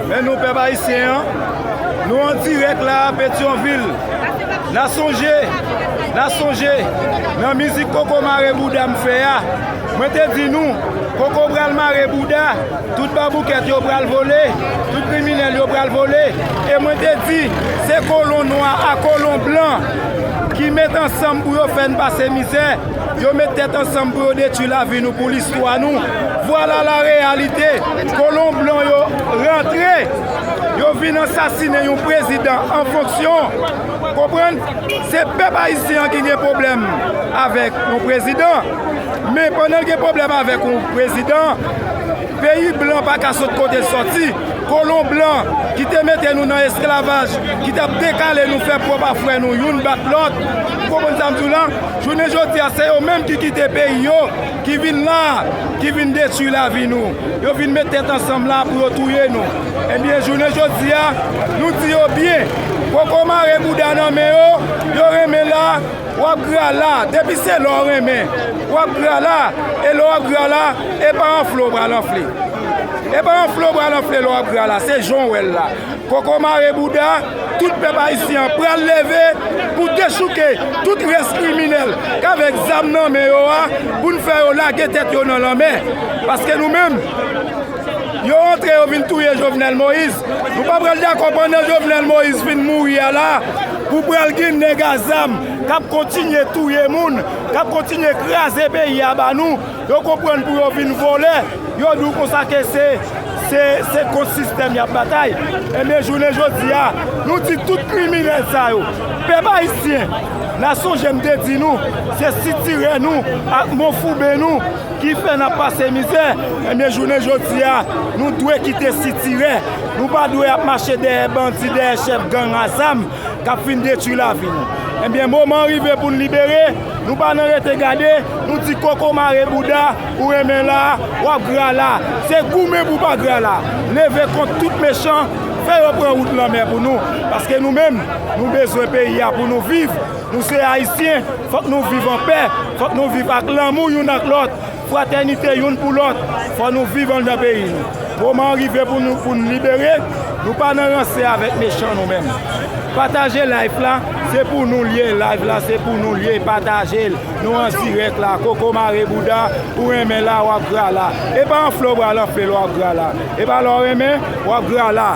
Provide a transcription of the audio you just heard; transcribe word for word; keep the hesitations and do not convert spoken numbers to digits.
Men nou pèp ayisyen an, nou an dirèk la a Petyonvil. N a sonje, n a sonje nan mizik Koko Mare Bouda m fè a. Mwen te di nou, koko pral mare bouda, tout baboukèt yo pral vole, tout kriminèl yo pral vole. E mwen te di, se kolon nwa a kolon blan ki met ansanm pou yo fè n pase mizè. Yo met tèt ansanm pou yo detwi lavi nou, pou listwa nou. Vwala la reyalite. Kolon blan yo rantre. Yo vin ansasinen yon prezidan an fonksyon. Konprann? Se pèp ayisyen an ki gen pwoblèm avèk yon prezidan. Men pandan l gen pwoblèm avèk yon prezidan, peyi blan pa ka sot kote l sòti. Kolon blan ki te mete nou nan esklavaj, ki t ap dekale nou, fè pwòp a frè nou, youn bat lòt. Ou konprann sa m di w la? Jounen jodi a, se yo menm ki kite peyi yo, ki vin la, ki vin detwi lavi nou. Yo vin met tèt ansanm la pou yo touye nou. Ebyen, jounen jodi a, nou di yo byen. Koko mare bouda nan men yo, yo renmen la, w ap gra la. Depi se la w renmen, w ap gra la. E la w ap gra la, e pa anfle w pral anfle. E pa anfle w pral anfle la w ap gra la. Se jan w wè l la. Koko mare bouda, tout pèp ayisyen an pral leve pou dechouke tout rès kriminèl k avèk zam nan men yo a, pou n fè yo lage tèt yo nan lanmè. Paske nou menm, yo rantre, yo vin touye Jovenel Moïse. Nou pa pral dakò pandan Jovenel Moïse fin mouri a la, pou pral gen nèg a zam k ap kontinye touye moun, k ap kontinye kraze peyi a ba nou. Yo konprann pou yo vin vòlè. Yo di w konsa ke se, se, se kont sistèm y ap batay. Ebyen, jounen jodi a, nou di tout kriminèl sa yo, pèp ayisyen, n a sonje m te di nou, se sitirè nou ak monfouben nou ki fè n ap pase mizè. Ebyen, jounen jodi a, nou dwe kite sitirè. Nou pa dwe ap mache dèyè bandi, dèyè chèf gang a zam k ap fin detwi lavi nou. Ebyen, moman an rive pou n libere. Nou pa nan rete gade. Nou di koko mare bouda, ou renmen la, w ap gra la. Se goumen pou w pa gra la. Leve kont tout mechan, fè yo pran wout lanmè pou nou. Paske nou menm, nou bezwen peyi a pou nou viv. Nou se ayisyen, fòk nou viv anpè, fòk nou viv ak lanmou youn ak lòt, fratènite youn pou lòt. Fò nou viv anndan peyi nou. Moman an rive pou nou, pou n libere. Nou pa nan ranse avèk mechan nou menm. Pataje live la, se pou nou l ye. Live la, se pou nou l ye. Pataje l. Nou an dirèk la. Koko mare bouda, ou renmen la, w ap gra la. E pa anfle w pral anfle l, w ap gra la. E pa la w renmen, w ap gra la.